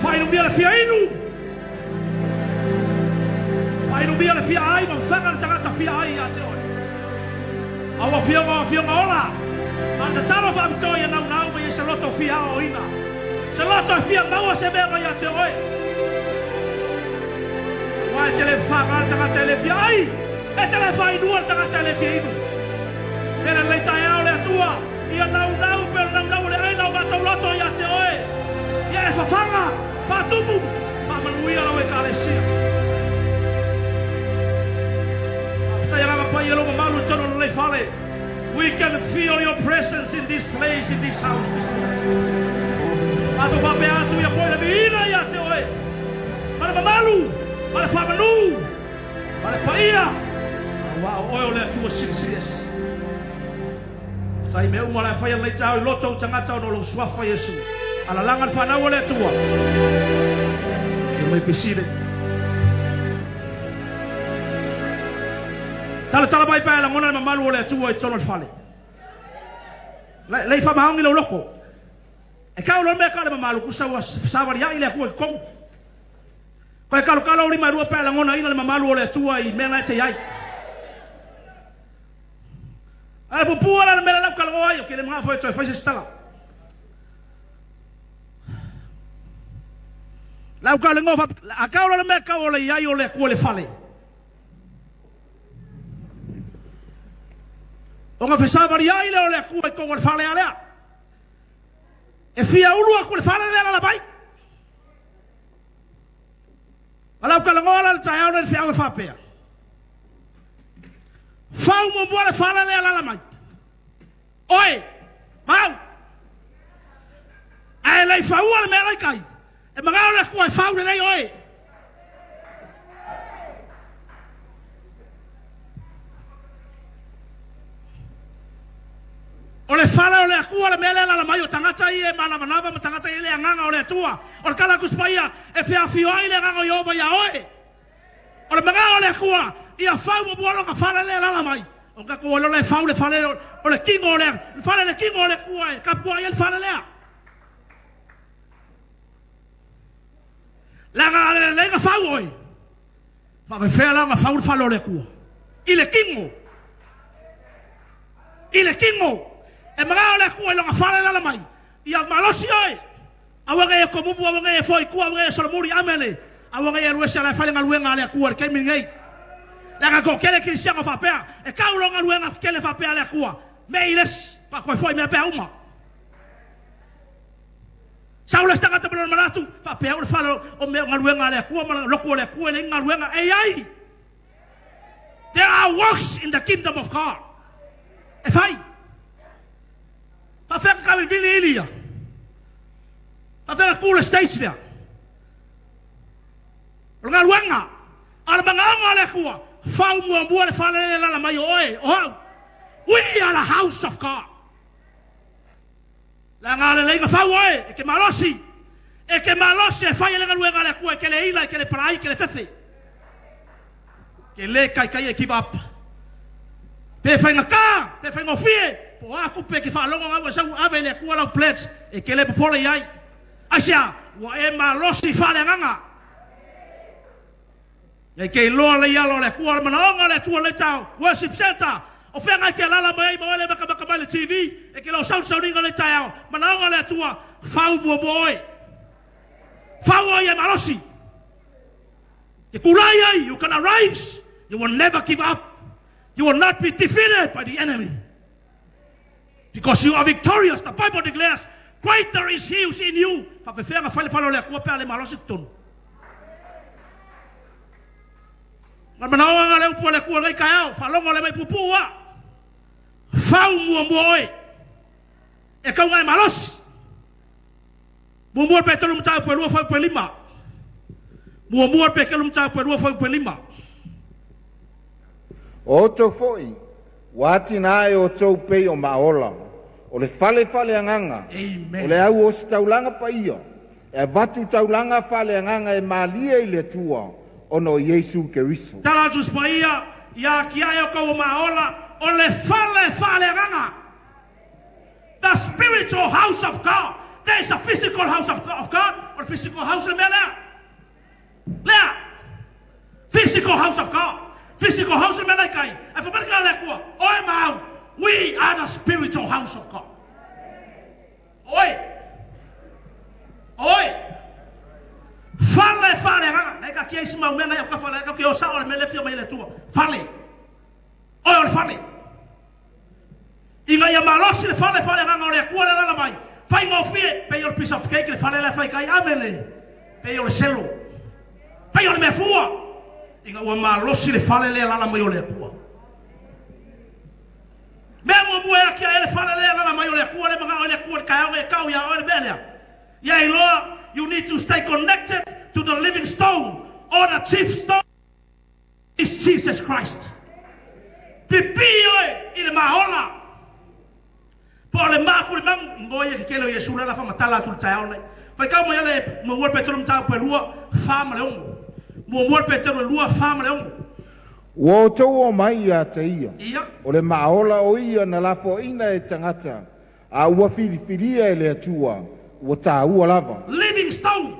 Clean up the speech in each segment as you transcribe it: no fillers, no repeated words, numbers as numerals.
Faainumia le fia inu. Faainumia le fia ai ma faga le tagata fia ai ia te oe. Au afioga o afioga ola. A le tatalo faapitoa ia naunau ma ia se loto fia aoaoina. Se loto e fia maua se mea mai ia te oe. Aua e te le faga le tagata e le fia ai. E te le faainua le tagata e le fia inu. E lelei taeao le Atua, ia naunau pei o le naunau o le ai lau matou loto ia te oe. Ia e fafaga, faatumu, faamanuia lau Ekalesia. Faafetai agaga paia lou mamalu i totonu o lenei fale. We can feel your presence in this place, in this house this morning. Matou faapea atu ia foi le viiga ia te oe, ma le mamalu, ma le faamanu, ma le paia, aua o oe o le Atua Silisili Ese. Faafetai i mea uma o le a faia lenei taeao i loto o ou tagata ona o lou Suafa Iesu. Alalaga le fanau a le Atua. You may be seated. Talatala mai pe a e lagona le mamalu o le Atua i totonu o le fale. Lei faamaoni lou loto. E kau loa le mea ka o le mamalu, kusa ua savaliai le Atua i totonu. Koe kalokalo lima e lua pe a lagonaina le mamalu o le Atua i mea na e te i ai. Ae pupua la le mea le lau talanoa ai, o ke le manao foi e toe fai se isi tala. Lau talanoa faap... A kau loa le mea kau o le i ai o le Atua i le fale. Ona fesavaliai lea o le Atua i totonu o le fale a lea. E fia ulu aku i le fale lea lala mai. A lau talanoa la i le taeao nei i le feau e faapea, Fau muamua le fale lea lala mai. Oe, mau. Ae le i faua le mea la i tai, e manao le Atua e fau lelei oe. O le fale o le Atua le mea lea e alaala mai o tagata ia e manavanava ma tagata ia e le agaga o le Atua. O le tala a Tusi Paia, e feafioai le agaga o Ieova iā oe. O le manao o le Atua, ia fau muamua lona fale lea e alaala mai. Ona tatou o loa lea e fau le fale o le tino o le fale le tino o le Atua e tapuai ai le fale lea. Leaga a le lelei na fau oe, faapefea la ona fau le fale o le Atua? I le tino. I le tino. E manao le Atua i lona fale e alaala mai, ia malosi oe. Aua ne i e tomumu, aua ne i e foi i tua, aua ne i e solomuli, amene. Aua ne i e alu ese a la e fai le galuega a le Atua i le taimi lenei. Leaga e toatele kerisiano faapea, e tau loa galuega tetele faapea a le Atua, mei le isi, faatoe foi mea pea uma. Sau le isi tagata ma lona manatu, faapea au le fale o mea o galuega a le Atua ma le lotu o le Atua e leai ni galuega. E i ai! There are works in the kingdom of God. E fai. Faapefea ka tavilivili ili ia? Faapefea ka tu le stage lea? O le galuega, a o le manaoga o le Atua, fau muamua le fale lea e alaala mai o oe, o au. We are the house of God. Leaga a lelei na fau oe, e te malosi. E te malosi e fai ai le galuega a le Atua, e te le ila, e te le palai, e te le fefe. Ke le taitai e give up. Pe faigata, pe faigofie, po o a tupe e te faalogo gau e sau ave i le Atua lau pledge, e te le popole i ai. Aisea? Ua e malosi faaleagaga. Nei te iloa le iala o le Atua, o le manaoga o le Atua lenei taeao, Worship Centre, o fea e te alaala mai ai ma oe le matamata mai le TV, e te le o saunisauniga lenei taeao, manaoga o le Atua, fau muamua oe. Fau oe ia e malosi. Te tulai ai, you can arise, you will never give up. You will not be defeated by the enemy. Because you are victorious, the Bible declares, greater is he who's in you. Faapefea na fai le fale o le Atua pe a le malosi totonu. Ma le manaoga le upu a le Atua i lenei taeao, faalogo le mai puupuu a. Fau muamua oe. E tau e malosi. Muamua le Petelu mataupu e 2 fuaiupu e 5. Muamua le Petelu mataupu e 2 fuaiupu e 5. O outou foi, ua atinae outou pei o maola, o le fale faaleagaga, Amen. o le au ositaulaga paia, e avatu taulaga faaleagaga e malie i le Atua ona o Iesu Keriso. Tala atu paia ia atiae o tou maola o le fale faaleagaga. The spiritual house of God. There is a physical house of God, o le physical house le mea lea. Lea. Physical house of God. Physical house le mea lai kai. E whamarika le Atua, oe ma au, we are the spiritual house of God. Oe. Oe. Fale fale agaga. Lai ka kia isi mau mea nai au ka fale. Ka kia o sao le mea le fia mai le Atua. Fale. Oe o le fale. Inga ia malosi le fale fale agaga o le Atua le lala mai. Fai ngofie, pei o le piece of cake le fale le fai kai amele. Pei o le selo. Pei o le mefua. Inga ua malosi le fale le lala mai o le Atua. Mea mua e akia ele fale le lala mai o le Atua le manga o le Atua le kai o e kau ia o le mea lea. Ia iloa, you need to stay connected to the living stone or the chief stone is Jesus Christ. Pipi oe i le maola. Po o le maaku le mangu, ngoi e ke kele o Iesu le la whamatala atu le taeao nei. Whai kau mai ale mua le Petero mtau pe lua, wha ma le ongo. Mua le Petero lua, wha ma le ongo. Ua o tau o mai ia te ia. Ia. O le maola o ia na lafoina e tangata. A ua filifilia e le Atua, ua tāua lava. Living stone.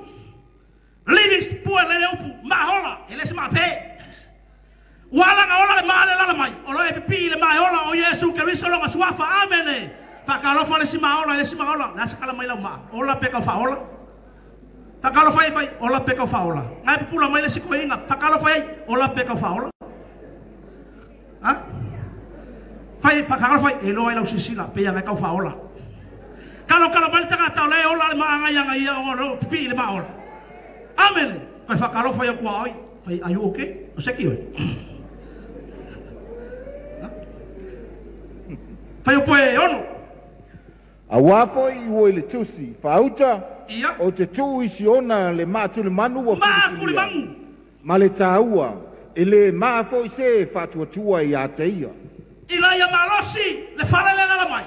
Living pua le upu, maola, e le se maape. Ua alanga ola le maale lala mai. O lo e pipi le maola o Iesu Keriso longa suafa. Amene. Whakalofa le si maola, le si maola. La se kala mai lau maa. Ola pe kau whaola. Whakalofa e whai, ola pe kau whaola. Ngai pupula mai le si koe inga. Whakalofa e, ola pe kau whaola. Ha? Whai, whakalofa e, loa e lau sisila, pe ia ngai kau whaola. Kalo kalo mai le tangata o le ola le maanga ia ia o lo pipi le maola. Amene. Koe whakalofa ia kua oi. Whai, are you okay? O seki oi. Whai o poe ono. A wafo i ua i le tusi, whauta, Ia. o te tuu isi ona le maatule manu ua Maatule filifilia. mangu. Ma le tāua, e le maafo i se whaatuatua i a te ia. I la ia malosi, le fale le lala mai.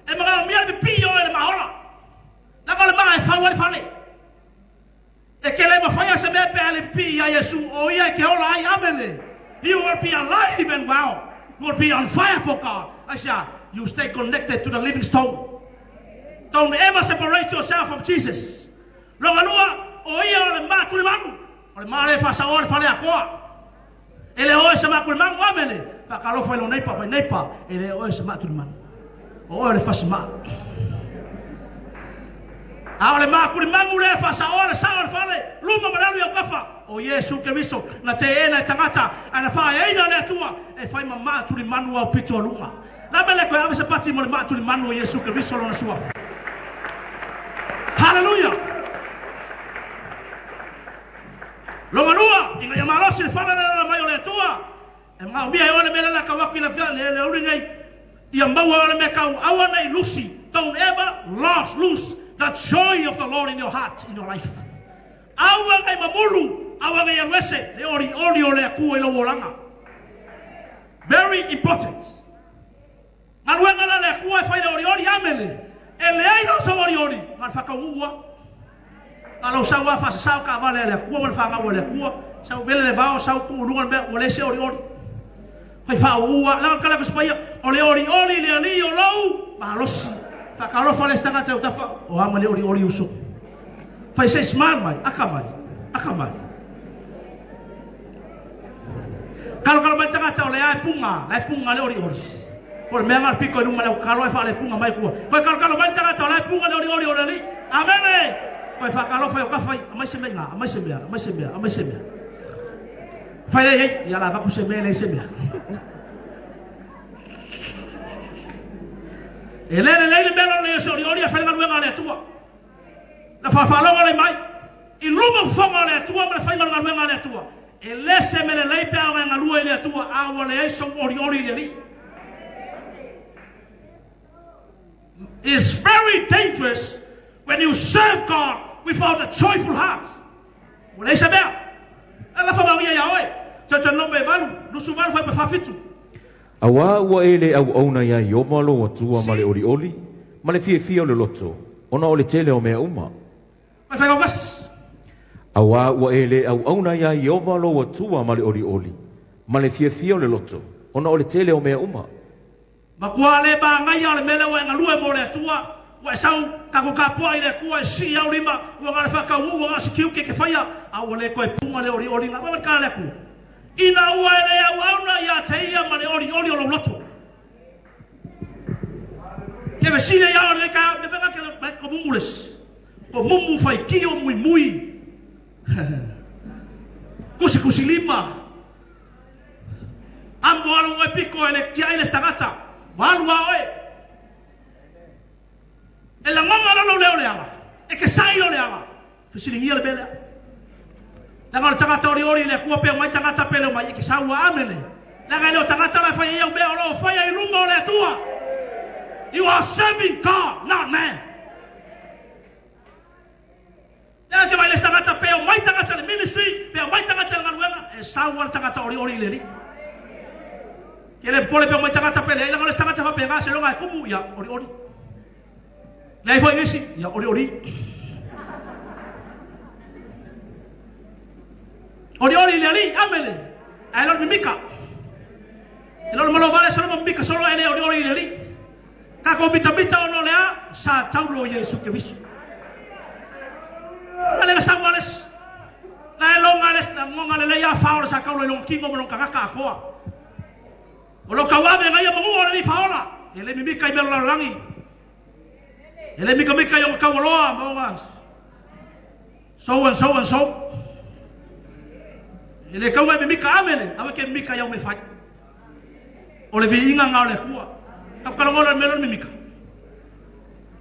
E mga mia le pipi o e le maola. Naka le maa e whau ai fale. E ke le mawhaia se mea pe a le pipi ia Yesu, o ia e ke ola ai amene. You will be alive and well. You will be on fire for God. I say, you stay connected to the living stone. Don't ever separate yourself from Jesus. Longa lua, o ia o le maatule manu. O le maa le whasa o le fale akoa. E le oe se maatule manu, amene. Whakalofa i lo neipa, whai neipa. E le oe se maatule manu. O oe le whasi maa. A o le maatule manu le whasa o le sa o le fale. Luma malalu iau kafa. O Yesu Keriso, na te ena e tangata, ana whae eina le atua, e whai ma maatule manu au pito lunga. La mele koe ave se pati mo le maatule manu o Yesu Keriso lona suafa. Hallelujah. Longa lua, inga ia malosi le fale le mai o le Atua. E ngau mia e ole mele la kawaku ina fia le le uri nei. Ia maua ole me kau aua nei lusi. Don't ever lose the joy of the Lord in your heart, in your life. Aua ngai mamulu, aua ngai aluese, le ori ori o le Atua i lau olanga. Very important. Ngaluenga la le Atua e whai le ori ori amele. E le ai sa ori ori, ngal whakaungua. Alau sau a whasa sau ka wale le Atua, ma le whangaua le Atua. Sau vele le vao, sau ku'ulunga le mea, ua le se ori ori. Whai whaua, langa kala kuspaia, o le ori ori le ali o lau, malosi. Whakalofa le stanga te utafa, o ama le ori ori uso. Whai se smile mai, aka mai, aka mai. Kalo kalo mai tangata o le ae punga, le punga le ori ori. O le mea ngā piko i nunga le kalo e wha le punga mai kua. Koe kalo kalo mai tangata o le ae punga le ori ori o le ali. Amene! Koe whakalofa i o kawhai, amai se mea ngā, amai se mea, amai se mea, amai se mea. Whai ei ei, ia la vaku se mea le se mea. E lele leile mea le se ori ori a whainga luenga le Atua. Na whawhalonga le mai, i luma whonga le Atua ma le whainga luenga le Atua. E lese mele leipe au ngā lua i le Atua, a ua le ei sau ori ori le li. It's very dangerous when you serve God without a joyful heart. Ua le se mea. Ala whamau ia ia oe. Tau nombe valu, nusu valu whai pa whawhitu. Awa ua ele au auna ia Iova lo atua ma le ori ori, ma le fia fia o le loto, ona o le tele o mea uma. Mai whai kaukas. Awa ua ele au auna ia Iova lo atua ma le ori ori, ma le fia fia o le loto, ona o le tele o mea uma. Ma kua le ba ngai o le mele o e ngalue mo le atua, Ua e sau kako kapua i le Atua e sii au lima, ua na o le faataunuu ua na o se tiute e te faia, a ua le toe puna le olioli na. Ua tala le Atua, ina ua e le auauna ia te ia ma le olioli o lou loto. Ke fesili ia o le ka me whenga ke mai ko mumu les. Ko mumu faitio mui mui. Kusi kusi lima. Ambo alu oe piko e le kia i le stagata. Walu a oe. E lagonga lo leo le ala. E ke sai lo le ala. Fesilingia le mea lea. Leaga o le tagata olioli i le Atua pe omai tagata pe le omai, e ke saua amele. Leaga e le o tagata la e fai ai au mea o lo o faia i luma o le Atua. You are serving God, not man. Leaga ke vaai le isi tagata pe omai tagata i le ministry, pe omai tagata i le galuega, e sau lava le tagata olioli i le Alii. Ke le popole pe omai tagata pe leai, leaga o le isi tagata faapena, seiloga e tumu, ia olioli. Leai foi nisi, ia olioli. Olioli i le Alii, amele. Ae le o le mimika. E le o le malovale solo ma mimika solo, ae le olioli i le Alii. Tatou mitamita ona o le a? Sa taulo Iesu Keriso. Na le sau lava le isi. Na e loga le isi, na goga lelei lava fao le sa taulo i lona tino ma lona tagata atoa. O lo tauave na ia manua o le alii faaola, e le mimika i mea o le lalolagi. E le mikamika i ona taualoa ma ona so and so and so. E le tau e mimika amele, aua e ke mimika i au mea fai. O le viiga lena o le Atua. Tau talanoa le mea lea o le mimika.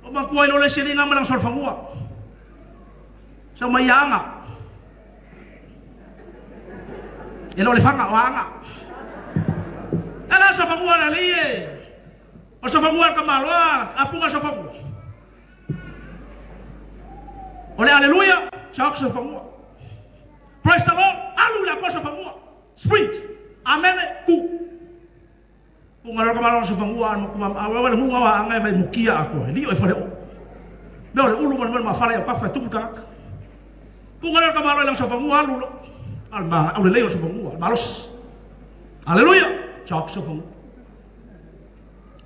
O matua i lo le isi alii ma lana solofanua. Sau mai ia aga. E le o le faga, o aga. E la solofanua le alii e. O le solofanua le tamaloa, apuga le solofanua. O le aleluia, jog solofanua. Praise the Lord, alu i le Atua solofanua. Sprint, amene, ku. Puga loa le tamaloa solofanua, a matua aua le huga o aanga e mai mukia atoa, e lio e fale o. Mea o le ulu ma le mea o le mafala i au kafa e tumu tagata. Puga loa le tamaloa i lana solofanua, alu loa. A o le aulelei o le solofanua, le malosi. Aleluia, jog solofanua.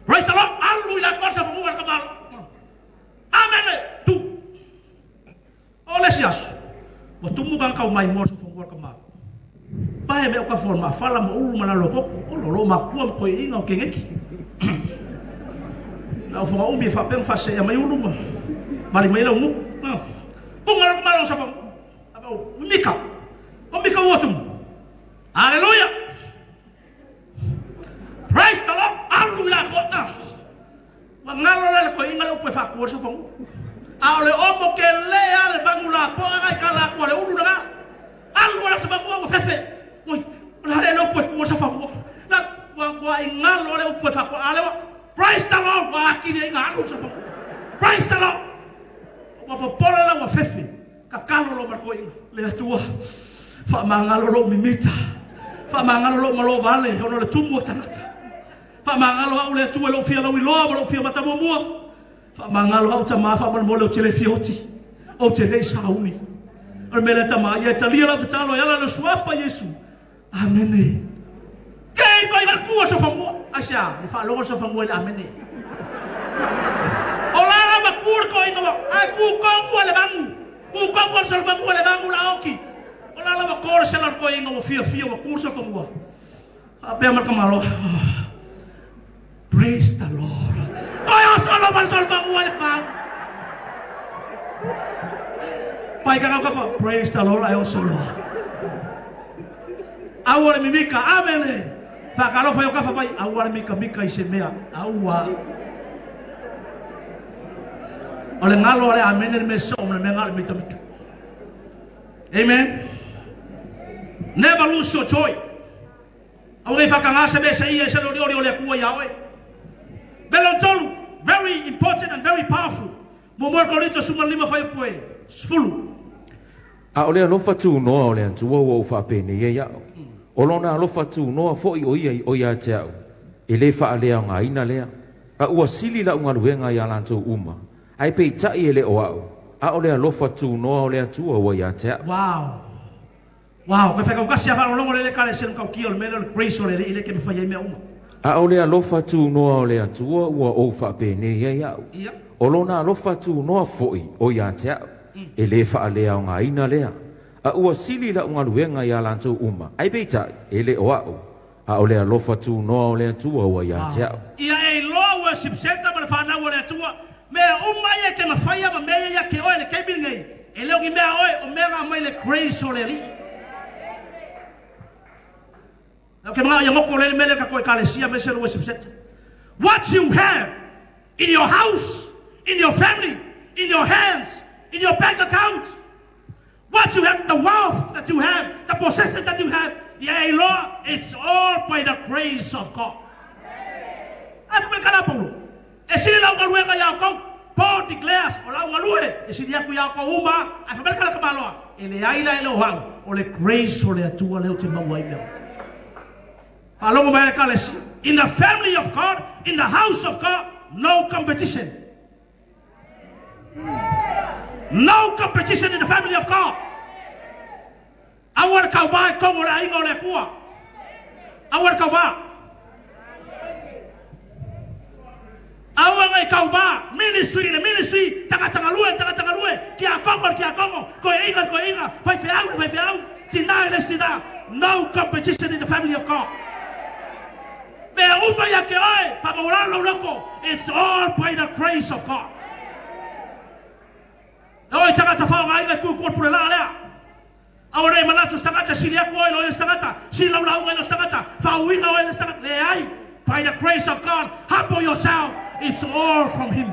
Praise the Lord, alu i le Atua le solofanua le tamaloa. Amene, tu. O le isi aso, ua tumu tagata o maimoa le solofanua le tamaloa. Pae mea o kafa o le mafala ma ulu ma lalo o koko, o lolo makua ma toeaiina o keneti. Na au foga umi e faapea ona faasea mai ulu ma mali mai lau nuu. Puga loa le tamaloa solofanua. O mika, o mika ua tumu. Aleluia! Praise the Lord! Alu i la Atua. Ua galo la le toeaina le upu e faatua ai le solofanua. A o le omo kele lava le vanu lapoa na i tala atu a le ulu lena. Alu ala solofanua ua fefe. Oi, o le a lea le upu e tu ai le solofanua. Na, ua matuai galo le upu e faatua. A lea ua, Praise the Lord! Ua atili ai na alu le solofanua. Praise the Lord! Ua popole la ua fefe. Tatalo loa ma le toeaina. Le Atua, faamagalo lou mimita. Faamagalo lou malovale ona o le tumu o tagata. Faamagalo au le Atua i lou fia lauiloa ma lou fia matamuamua. Faamagalo au tama faamolemole ou te le fia oti, ou te le i sauni. O le mea lea tama, ia e talia lau tatalo e ala i le suafa Iesu. Amene. Kei mai ga tua sofangua. Aisea, le faalogo le sofangua i le amene. O la lava ku le toeaina ua, ae ku kongua le vagu. Ku kongua le solofangua le vagu la oki. O la lava ko le sela o le toeaina ua fiafia ua ku le solofangua. Faapea ma le tamaloa. Praise the Lord. Toe oso lava le solofangua le vagu. Pai ka kau kafa, praise the Lord, ae oso loa. Aua le mimika, amene. Whaakalofa i o kafa mai, aua le mikamika i se mea, aua. O le galo a le amene le mea soo ma le mea galo mitamita. Amen. Never lose your joy. Aua nei whaakangā se mea se ia i se olioli o le Atua ia oe. Mea lona tolu, very important and very powerful. Muamua Korinto 15 fuaiupu e 10. A o le alofa tunoa o le Atua ua ou faapenei ai au. O lona alofa tunoa foi o ia o ia te au, e le faaleaogaina lea. A ua sili lau galuega iā latou uma, ae peitai e le o au, a o le alofa tunoa o le Atua ua ia te au. Wow! Wow! Koe whakaukasi a whaalolongo le le ekalesia no taukia o le mea lea o le grace o le Alii lea ke mawhai ai mea uma. A o le alofa tunoa o le Atua ua ou faapenei ai au. Ia. O lona alofa tunoa foʻi o ia te a'u, e lē faaleaogaina lea. A ua sili la'u galuega iā latou uma, ae peitaʻi e lē o a'u, a o le alofa tunoa o le Atua ua iā te a'u. Ia e iloa worship center ma le fanau o le Atua. Mea uma ia e te mafaia ma mea ia ia te oe le taimi lenei. E le o ni mea oe, o mea na mai le grace o le Alii. Lau ke mga ia moko le mele ka koe kalesia me se worship center. What you have in your house, in your family, in your hands, in your bank account, what you have, the wealth that you have, the possession that you have, ia e iloa, it's all by the grace of God. Ai me kala Paulo. E sili lau galuega ia kou. Paul declares, o lau galue, e sili aku ia kou uma, ai me kala kamaloa. E le aila e lo hau, o le grace o le Atua leo te maua i mea. Palongo mai le kalesi. In the family of God, in the house of God, no competition. No competition in the family of God. Aua le kauvā i kongo le aiga o le Atua. Aua le kauvā. Aua ngai kauvā. Ministry le ministry. Tagatagalue le tagatagalue. Kia kongo le kia kongo. Koe inga le koe inga. Faifeau le faifeau. Tina le sina. No competition in the family of God. Mea uma ia ke oe. Whamauralo lau loko. It's all by the grace of God. E oi tagata whao ngā inga ku kua pure la lea. Aua nei manatu stangata, sili aku oi lo stangata, sili lau lau lo stangata, whauinga oi lo stangata. Le ai, by the grace of God, humble yourself. It's all from Him.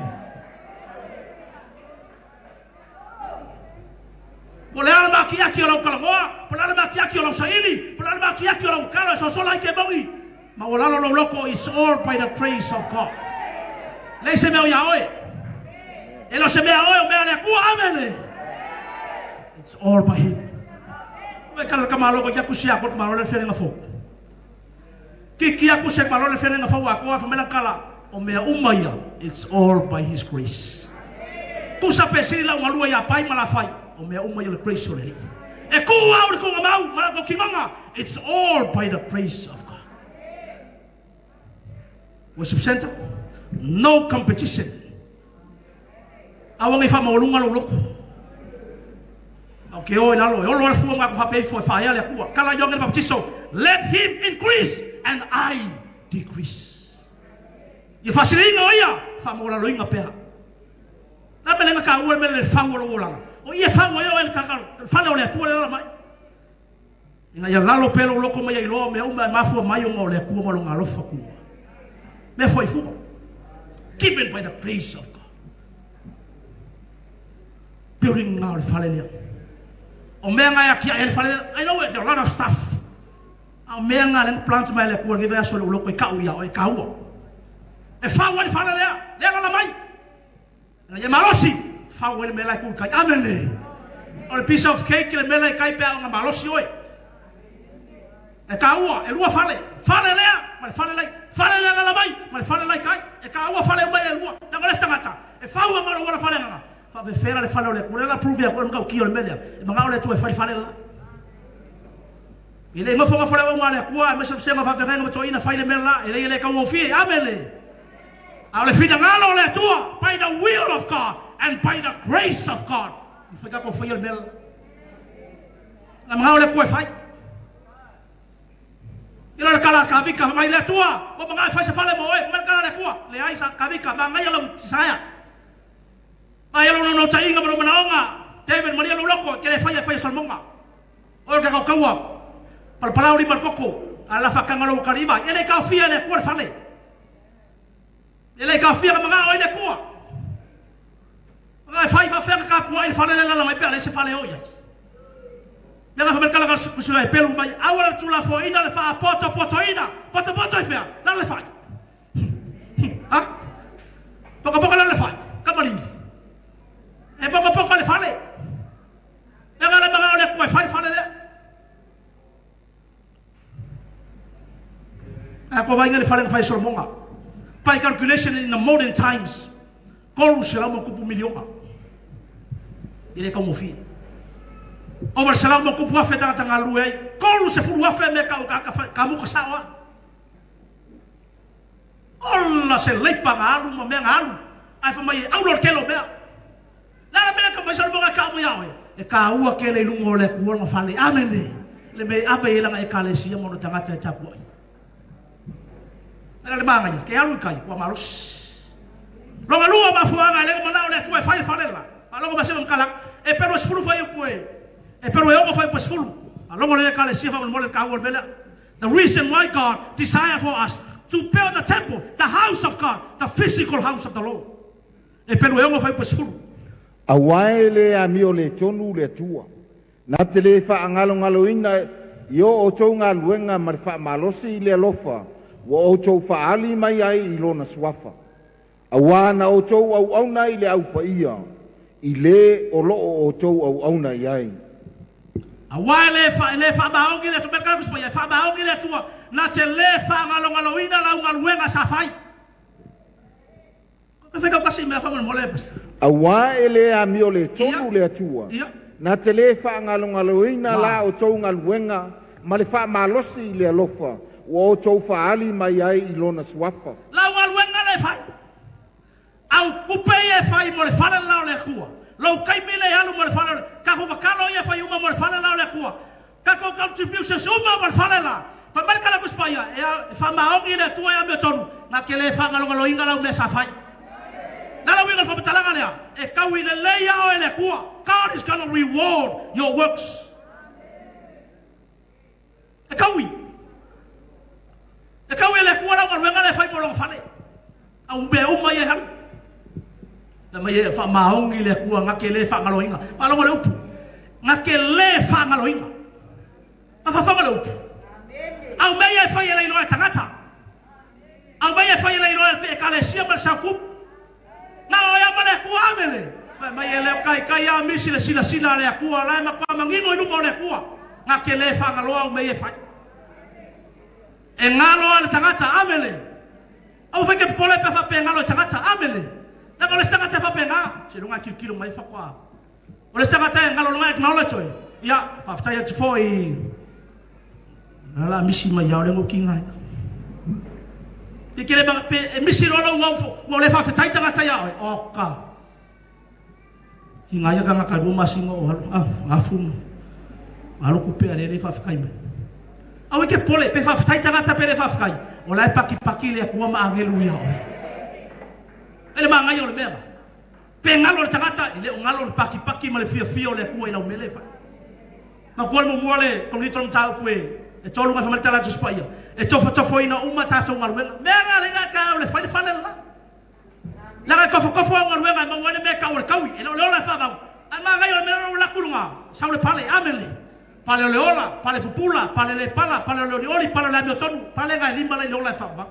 Po le ala maki aki o lau kalamoa, po le ala maki aki o lau saili, po le ala maki aki o lau kalo, e sosola i ke maui. Ma o lalo lau loko, it's all by the grace of God. Le se mea o ia oe. E lo se mea oe o mea le akua, amene. It's all by Him. Me kala kamalo ko kusia ko kamalo le ferenga fo. Kiki aku se kamalo le ferenga fo a ko a famela kala o mea uma ia. It's all by His grace. Kusa pesiri la ungalua ia pai malafai o mea uma ia le grace o le Alii. E ku au le konga mau mala ko kimanga. It's all by the grace of God. Worship center, no competition. Awa ngai whamaolunga lo loko. Au ke oi lalo, e olo le fua ngā ko whapei fua e whaea le akua. Kala ionge le baptiso, let him increase and I decrease. Ia whasiringa o ia, whamaola loinga pea. Na melenga ka ua mele le whau o lo olanga. O ia whau o ia le kaka, whale o le atua le lala mai. Inga ia lalo pelo loko mai iloa mea uma e mafua mai o ngā o le akua ma lo ngā lofa kua. Mea fua i fua. Given by the grace of God. Building ngā o le whale lea. O mea ngai akia e le whale lea. I know it, there are a lot of stuff. O mea ngā le plant mai le kua ngewe aso le uloko i kau ia o e kaua. E whau le whale lea, lea lala mai. Nga ia malosi, whau le mea lai kul kai. Amen le. O le piece of cake le mea lai kai pea o ngā malosi oe. E kaua, e lua whale. Whale lea, ma le whale lai. Whale lea lala mai, ma le whale lai kai. E kaua whale umai e lua. Nanga le stangata. E whau a ngaro wala whale nganga. Whawhewhera le whale o le kua. Le la prove a kua mga uki o le melea. E mga o le tua e whare whale la. I le mafo ngawhare o ngā le kua. E mesa msema whawherenga matoina whai le mele la. E le le kau ofie. Amele. A o le whina ngalo o le atua. By the will of God and by the grace of God. I whai kako whai o le mele la. Na mga o le kua e whai. I le kala kavika mai le atua. O mga e whai se whale mo e. Kumele kala le kua. Le ai sa kavika. Ma ngai alau saia. Ai alo no tainga ma manaonga David Maria lo loko ke le faia faia Salmonga o ka kaua palpalau li markoko ala fa kanga lo kariba ele ka fia le kua fale ele ka fia manga o le kua manga fai fa fa ka kua ele fale le la mai pe le se fale o ia le fa merkala ka su le pelu mai awala tula fo ina le fa poto poto ina poto poto fa la le fai ha poco poco la le fai kamalini. E poco poco le fale. E ngale mga ole kua fai fale le. A ko vai ngale fale fai Solomonga. By calculation in the modern times, kolu sela mo kupu miliona. Ile ka mo fi. Over sela mo kupu afe tanga tanga lue. Kolu se furu afe me ka ka ka mo ka sawa. Olla se leipa ngalu mo me ngalu. Ai fa mai au lo ke lo mea. La la mea ka mai sa mo ka mo ia oe. E ka ua ke le lungo le ku ma fale. Amen. Le me ave e langa e kalesia mo no tangata e tapu ai. Le manga ia, ke alu kai, ua malosi. Longa lua mafuanga le mana o le atua e fai fale la. Alongo ma se mkala e pero sfulu fai upoe. E pero e omo fai po sfulu. Alongo le kalesia fa mo le ka ua mele. The reason why God desire for us to build the temple, the house of God, the physical house of the Lord. E pero e omo fai po sfulu. Auae le amio le tonu le atua. Na te le whaangalongaloina i o o tau ngā luenga ma le whaamalosi i le alofa ua o tau whaali mai ai i lona suafa. Aua na o tau au auna i le au paia, i le o loo o tau au auna i ai. Aua le wha maongi le atua, mea kala e wha maongi le atua, na te le whaangalongaloina lau ngā luenga sa whai. Ka whai kasi mea wha mole le. Aua e le amio le tonu le atua. Na te le whaangalongaloina la o tau ngā luenga, ma le whaamalosi i le alofa, ua o tau whaali mai ai i lona suafa. Lau ngā luenga le whai. Au kupe e whai mo le whale lao le akua. Lau kaimi le alu mo le whale lao. Kako makalo ia whai uma mo le whale lao le akua. Kako contributions uma mo le whale lao. Whai mai kala kuspaia. E wha maongi le atua e a mea tonu. Ngā ke le whangalongaloinga lau mea sa whai. Nā lau inga whamatalanga lea. E kau i le leia o e le akua. God is gonna reward your works. E kau i. E kau i le akua lau ngaluenga le whai mo longa whale. Au mea uma ia halu. Na mai e wha maongi le akua ngā ke le whaangaloinga. Whaalogo le upu. Ngā ke le whaangaloinga. Ngā whawhanga le upu. Au mea e whai e leiloa e tangata. Au mea e whai e leiloa e kalesia ma le saukupu. Ngā oe ama le akua amele. Whai mai e leo kai kai a misi le sila sila le akua. Lai ma kwa mangingo i luma o le akua. Ngā ke le whaangaloa au mea e whai. E ngaloa le tangata amele. Au whai ke pole pe whape ngalo e tangata amele. Nanga o le stangata e whapenga, se lunga kilokilo mai whakwa. O le stangata e ngalo lunga acknowledge oe. Ia, whawhtai atu fo i la misi mai iau lengo ki ngai. I kere mga pe, e misi rola ua ufo, ua le whawhtai tangata ia oe. O ka. Ki ngai aka ngaka rua masingo o halu, afu. Alo kupe a lele whawhakai mai. Au e ke pole, pe whawhtai tangata pe le whawhakai. O lai paki paki le akua ma angelu ia oe. Ele manga o le mea. Pe ngalo le tangata, ile o ngalo le paki paki ma le fia fia o le akua i lau mele whai. Ma kua le mumua le komunito mtau kue, e tolu ngā whamalitala atu spaia. E tofo tofo ina uma tātou ngaluenga. Mea ngā le ngā ka o le whai le whale la. Langa e kofo kofo au ngaluenga, e maua mea ka o le kaui, e le ola e whavau. Ai manga o le mea o lakulunga, sau le pale, amele. Pale o le ola, pale pupula, pale le pala, pale o le oli, pale o le amiotonu, pale ngai lima le ola e whavau.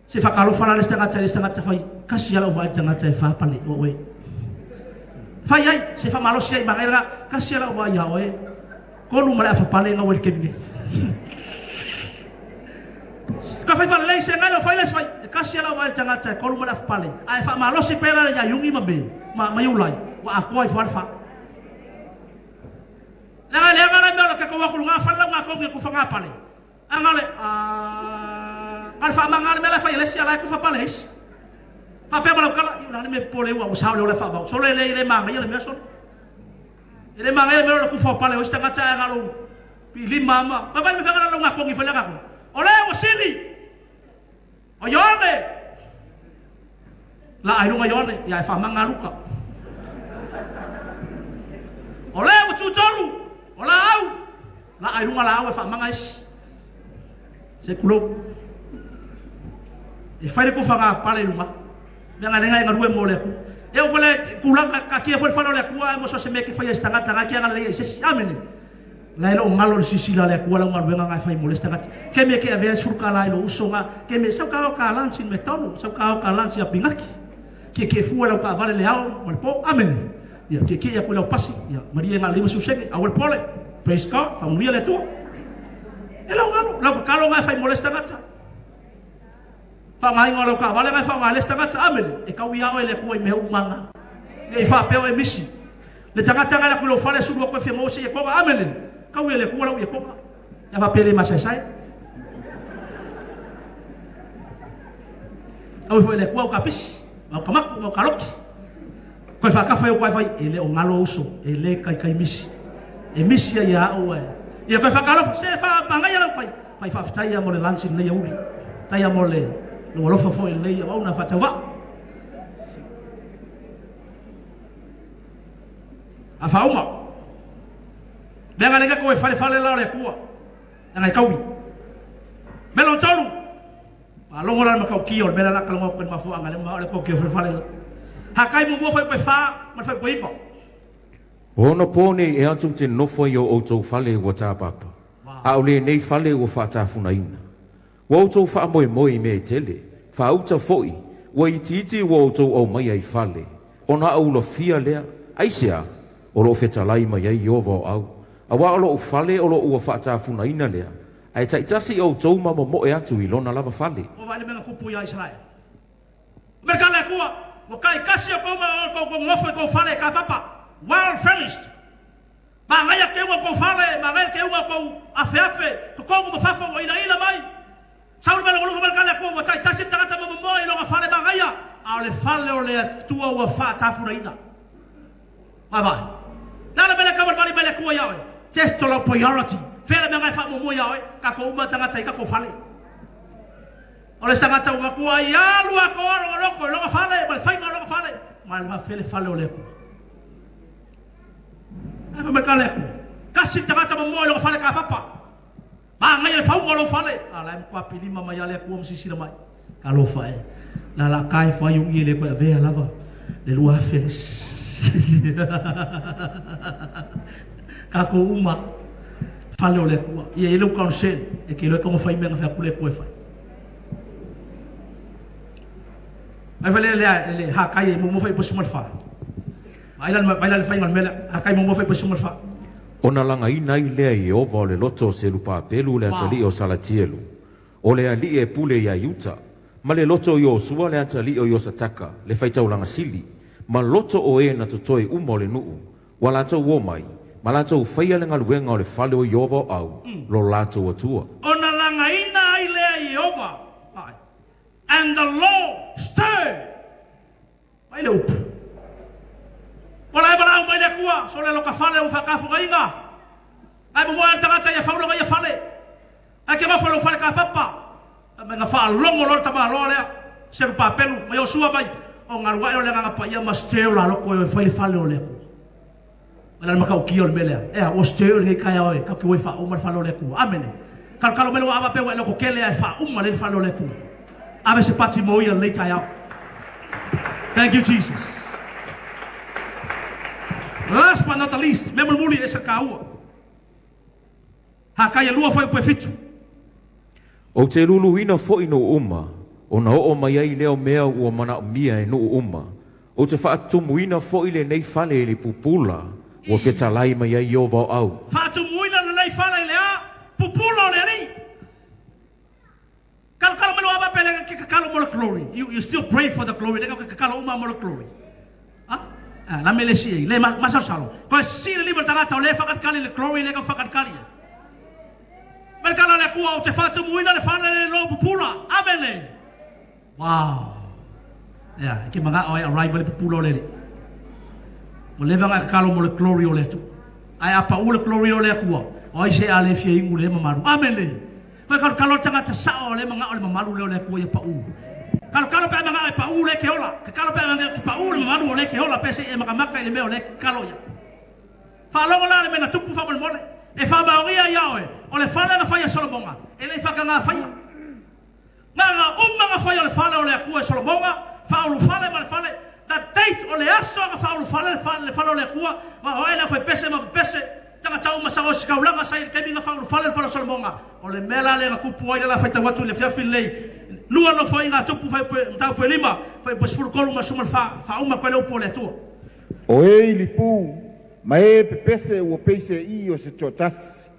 Se whakalofa la le stangata whai, kasi ala o whai tangata e whapale o oe. Whai ai, se whamalosi ai mangai ranga, kasi ala o whai ia oe. Konu mara whapale ngā wele kemine. Ka whai whalelei se ngai leo whai les whai, kasi ala o whai tangata e konu mara whapale. Ai whamalosi pera ia yungi ma me, ma yulai, wa akoa i whare wha. Langa le anga rai mea o ka wakulu ngā whale lau ngā kongi ku whangapale. Anga le, ngā wha manga le mea whai lesi ala e ku whapale hesi. Papea malau kala, iu nani me pole ua, ua sao le ole wha Sole le le manga ia le mea sole. Le manga ia le mea o le ku whapale, o isi tangata e ngalo, pi lima ama. Papai me whangara lau ngā kongi whai langa kongi. Ole o sili! O Ione! La ai lunga Ione, ia e wha manga luka. Ole o tūtolu! O la au! La ai lunga la au e wha manga isi. Se kulo. E whai le kufa ngā pale lunga. Mea ngā lenga e ngā rue mō le aku. E o whale kulanga ka kia whale whale o le akua e moso se mea ke whai e stangata ngā kia ngā leia i sesi. Amene. La e lo ngalo le sisila le akua lau ngā ruenga ngā whai mō le stangata. Ke mea ke avea suruka la i lo uso ngā. Ke mea sau ka o ka lansi me taunu. Sau ka o ka lansi a pingaki. Ke ke fua lau ka vale le ao ma le pō. Amene. Ia ke ke ia kue lau pasi. Ia maria ngā lima susenge. Au le pole. Praise God. Whamuia le atua. E lau ngalo. Lau kakalo ngā whai mō le stangata. Whangai ngā lau ka wale ngai whangai le stangata amene. E kau ia oe le kua i mea umanga. E whapeo e misi. Le tangata ngai la kulo whale suru koe whia mose i e konga amene. Kau ia le kua lau i e konga. Ia whapere masaisai. Au i le kua o ka pisi. Mau kamaku, mau kaloki. Koe whakawhai o koe whai, e le o ngalo uso, e le kai kai misi. E misi a ia au e. Ia koe whakalofa, se wha mangai alau pai. Pai whawhitaia mo le lansi nei uli. Taia mo le lualofa fo i nei au na whatawa. A whauma. Mea ngā lenga koe whale whale lao le kua. Ngai kaui. Melo tolu. Longo la makau ki o mela la kalongo ko mafu anga le ma le ko ki o whale. Ha kai mo mo fai pe fa ma fai ko ipo. Ono pone e atu te nofo i o outou fale ua tāpapa. A o le nei fale ua whaatafunaina. Ua outou wha moe moe me e tele. Wha uta foi. Ua iti iti ua outou au mai ai fale. Ona au lo fia lea. Aisea. O lo whetalai mai ai Iova o au. A wa o lo fale o lo ua whaatafunaina lea. Ai taitasi o outou mama moe atu i lona lava fale. O vai le menga kupu ia Israel. Merka le kua. O kai kasi o kou ma o kou ngofo kou fale ka papa. Well finished. Ma ngai ke ua kou fale, ma ngai ke ua kou afe afe, ko kongu ma fafo o ila ila mai. Saul mele ngolu merka le kua, o taitasi tangata mama moe i longa fale ma ngai. A o le fale o le tua ua whaatafunaina. Bye bye. Nala mele kawal mali mele kua ia oe. Testo lau priority. Fele me ngai wha mo ia oe, ka ko uma tangata i ka ko fale. O le tangata uma kua i alu a ko oro loko, longa fale, ma le whainga longa fale. Ma le fele fale o le kua. Ai me ka le kua. Kasi tangata mo moe longa fale ka papa. Ma ngai le whaunga lo fale. A la e mkua pilima mai ale kua msisira mai. Ka lo whae. La la kai whai u i le koe avea lava. Le lua feles. Ka ko uma. Fale o le kua. Ia ele o concern. E ke loe kongo whai menga whea kule kue whai. Mai whale le le ha kai mo mo whai posi malfa. Mai la le whai ngal mele. Ha kai mo mo whai posi malfa. Ona langa ina i lea i ova o le loto o se lupapelu le atali o Salatielu. O le ali e pule ia Iuta. Ma le loto i o sua le atali o Iosataka. Le whaitau langa sili. Ma loto o e na totoe uma o le nuu. Wa lātou o mai. Ma lātou whaia le ngaluenga o le fale o Iova o au. Lo lātou atua. Ona langa ina ai lea i ova. And the Lord stirred. Mai le upu. Ola e walau mai le kua. So le loka fale o whakafunga inga. Ai mo moe tangata ia whaulonga ia fale. Ai ke mawhalo fale ka papa. Me nga whaalongo lora tama loa lea. Se rupapelu. Mai o sua mai. O ngarua eo le nganga pa ia ma steo la loko e whai le fale o le kua. Mai la makau ki o le melea. Ea o steo le kai oe. Kau ki oe wha uma le fale o le kua. Amene. Kalo kalo mele wa awa pewa e loko kele e wha uma le fale o le kua. Ave se pati mo ia lei tai au. Thank you, Jesus. Last but not the least, me muli e sa kaua. Ha kai lua foi pe fitu. O te luluina foi no uma, o na oo mai ai leo mea ua mana mia e no uma. O te whaatumuina foi le nei fale le pupula, ua fetalai mai ai Iova o au. Whaatumuina le nei fale le a, pupula o le ali. Kalo kalo melo aba pele ke kalo mo le glory. You still pray for the glory. Le ke kalo uma mo le glory. Ah, la mele si le ma salo. Ko si le libro tangata o le fakat kali le glory le ka fakat kali. Mel kala le kua o te whaatumuina le fale le lo pupula. Amene. Wow. Yeah, ke manga o arrive le pupula o le. Mo le vanga kalo mo le glory o le tu. Ai apa u le glory o le kua. O ai se ale fie ingu le mamalu. Amene. Koe kalo kalo tangata sao le manga o le mamalu le o le kua ia pau. Kalo kalo pe manga e pau le ke ola. Kalo pe manga ke pau le mamalu o le ke ola pese e maka maka i le mea o le kalo ia. Whaalongo la le mena tupu wha mole. E wha maoria ia oe. O le whale na whaia Solomonga. E le whaka ngā whaia. Ngā ngā umma ngā whaia o le whale o le akua e Solomonga. Whaolu whale ma le whale. The date o le aso ngā whaolu whale le whale o le akua. Ma oe le whai pese ma pese. Tanga tau masa o sikaulanga sa i le kemi ngā whaolu whale le whale o Solomonga. O le mea le ngā kupu ai le la whaita watu le fiafi lei. Lua no whai ngā tupu whai mtau pe lima. Whai pe sfuru kolu ma sumal wha uma koe le upu o le atua. O e ili pū. Ma e pepese ua peise i o se tōtasi.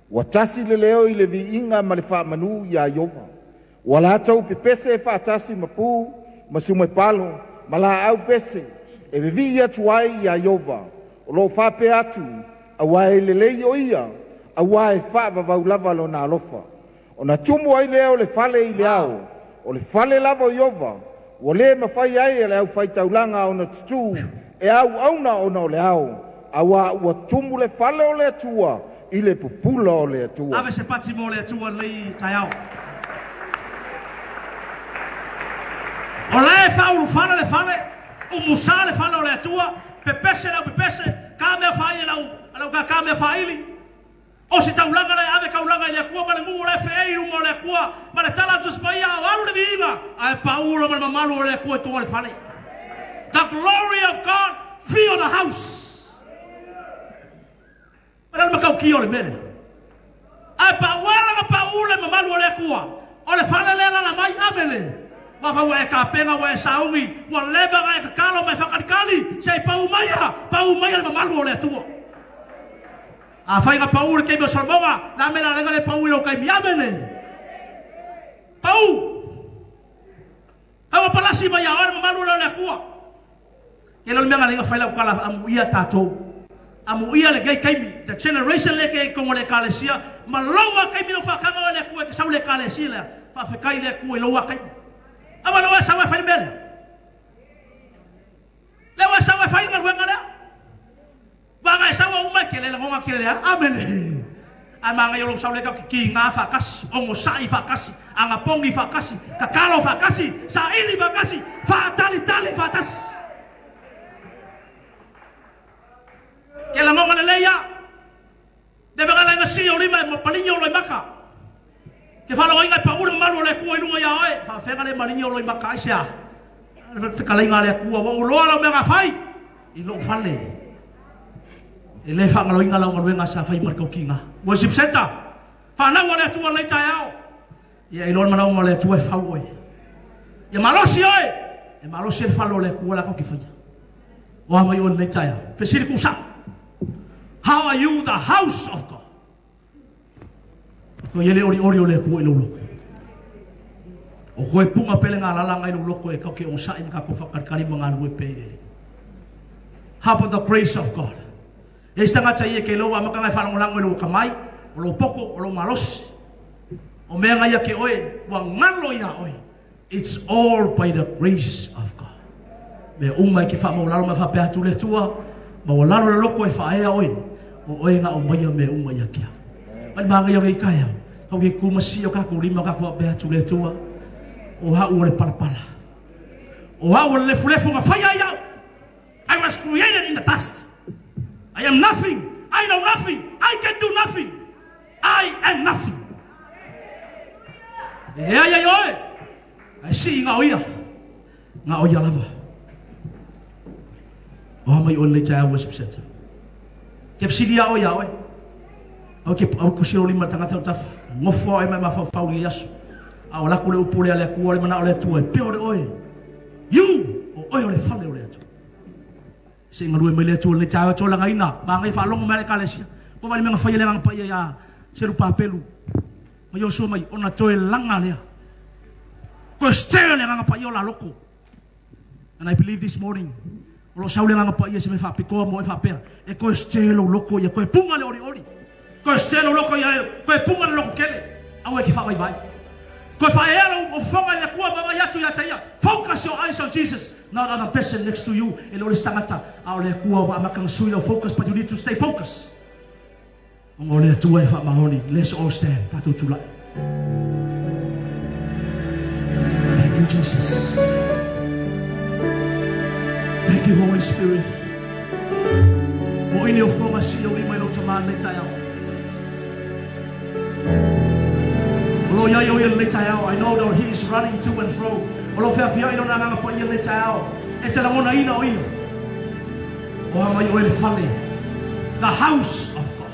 Ua tasi le leo i le viinga ma le whaamanu ia Iova. Ua lātou pepese e whaatasi ma pū, ma sume palo, ma la au pese. E vivi atu ai ia Iova. O lo whape atu, aua e lelei o ia, aua e whaavavau lava lo nā alofa. O na tumu ai leo le fale i le ao, o le fale lava o Iova, Ua lē mafai ai e le aufaitaulaga ona tutū e auauna ona o le ao, auā ua tumu le fale o le Atua i le pupula o le Atua. Ave se pati mo le Atua lenei taeao. O la e faaulufale le fale, umusā le fale o le Atua, pepese le aupepese, ka mea faaili lau ka mea faaili. O se taulaga le ave kaulaga i le Atua ma le nuu o le feei i luma o le Atua, ma le tala atu paia o alu le viiga, ae paulo ma le mamalu o le Atua i toa le fale. The glory of God fill the house. Ma le makau o le mele. Ae pauala na paule mamalu o le Atua, o le fale le la mai amele. Ma fa ua e kapenga ua e saungi, ua leva nga e kakalo mai whakalikali, se pau maia le mamalu o le Atua. A whainga pau le keimi o Solomonga, na mena lenga le pau i lau kaimi, amene. Pau! Awa palasi mai a ole mamalu o le Atua. Ke lo mea lenga whaila ukala amu ia tātou. Amu ia le gei kaimi, the generation le ke kongo le kalesia, ma laua kaimi lau whakanga o le Atua, ke sau le kalesia lea, whawhekai le Atua i laua kaimi. Awa laua sawa whai mele. Lewa sawa whai ngaluenga lea. Wanga e sawa umai ke le ngonga ke lea. Amene. Ai manga yo sau le ka ki ngā whakasi, ongo sai whakasi, anga pongi whakasi, kakalo whakasi, saili whakasi, whaatali tali whatasi. Ke la ngonga le leia. Le wanga lenga si o lima e mo palinyo loi maka. Ke whalawa inga pa ure malu o le kua i lunga ia oe. Whawhenga le malinyo loi maka ai sea. Te kalainga le kua wa uloa lau mea whai. I lou fale. E le whangaloinga lau ngaluenga sa whai markau kinga. Worship center. Whanau le Atua lei taeao. Ia i loa manau le Atua e whau oe. Ia malosi oe. E malosi e whalo le kua la kau ki whaia. Oa mai oe lei taeao. Fesiri kusa. How are you the house of God? Ko iele ori ori o le Atua i lou loko. O koe punga pele ngā lalanga i lou loko e kau ke o sa'i maka ko whakarikari ma ngā lue pe i lele. How about the grace of God? E istanga ia ke lau amaka ngai whalangolango i lau kamai, o lau poko, o lau malosi. O mea ngai ke oe, ua ngalo ia oe. It's all by the grace of God. Me umai ke whaamaulalo mai whapea atu le Atua, ma ua lalo le loko e whaea oe, o oe ngā o maia me umai ia kia. Mai maanga ia rei kai au. Kau ke kumasi o kako lima kako whapea atu le Atua, o hau o le palapala. O hau o le lefulefu ngā whaia iau. I was created in the dust. I am nothing. I know nothing. I can do nothing. I am nothing. E ai ai oe. Ai si ngā oia. Ngā oia lava. O mai oe le taia worship center. Ke whasiri a oia oe. Au ke au kusiro lima tangata o tafa. Ngofo oe mai mawhau i aso. A o lako le upule a le akua le mana o le Atua. E peo le oe. You! O oe o le fale o le Atua. Se ngalue mai le Atua le taia o langa ina. Ma ngai whaalongo mai le kalesia. Ko wali menga whaia le nganga paia ia seru papelu. Ma Yosua mai ona toe langa lea. Ko stere le nganga paia o la loko. And I believe this morning, o lo sau le nganga paia se me whapikoa mo e whapea. E koe stere lo loko ia, koe punga le ori ori. Koe stere lo loko ia, koe punga le loko kele. Au e ki whawai vai. Koe whaea lo o whonga le kua mama iatu ia taia. Focus your eyes on Jesus, not on the person next to you. E lo le sangata, au le kua wa amakanga sui lo focus, but you need to stay focused. Ongo le Atua e whaamahoni. Let's all stand. Tātou tūlai. Thank you, Jesus. Thank you, Holy Spirit. Mo ine o whonga si o lima i lau tamā nei taeao. O lo iai o ia nei taeao. I know that he is running to and fro. O lo whiawhia i lona nganga pa ia nei taeao. E te langona ina o ia. O hanga i oe le fale. The house of God.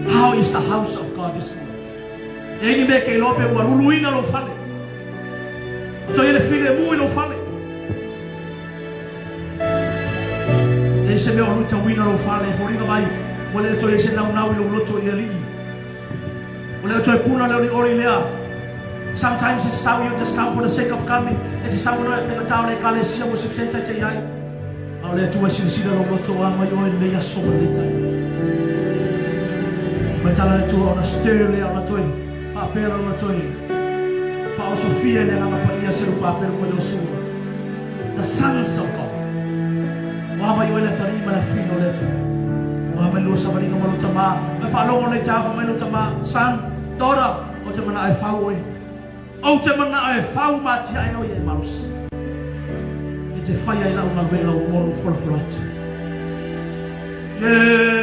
How is the house of God this morning? E ingi me ke lope ua luluina lo fale. O toi ele file mui lo fale. E se mea o luta wina lo fale. E fōringa mai. Ua le toi e se nau nau i lo loto i le lii. Ua le toi puna le ori ori lea. Sometimes it's how you just come for the sake of coming. E te sau noe te matau le kalesia mo sipsenta te iai. Au le atua silasila lo loto a mai oe le aso ma le tai. Mai tala le atua ona stir lea ona toi. Paapera ona toi. Faaosofia i le agaga paia Serubabelo ma Iosua, the sons of God. Ua mai oe le atalii ma le afina o le Atua. Ua mai lua savaliga ma lou tamā. Mai faalogo nei tafa mai lou tamā. Son, daughter, ou te manao e fau oe. Ou te manao e fau ma atiae oe ia e malosi. E te faia i lau galuega ua mo lou folafola atu. Ye!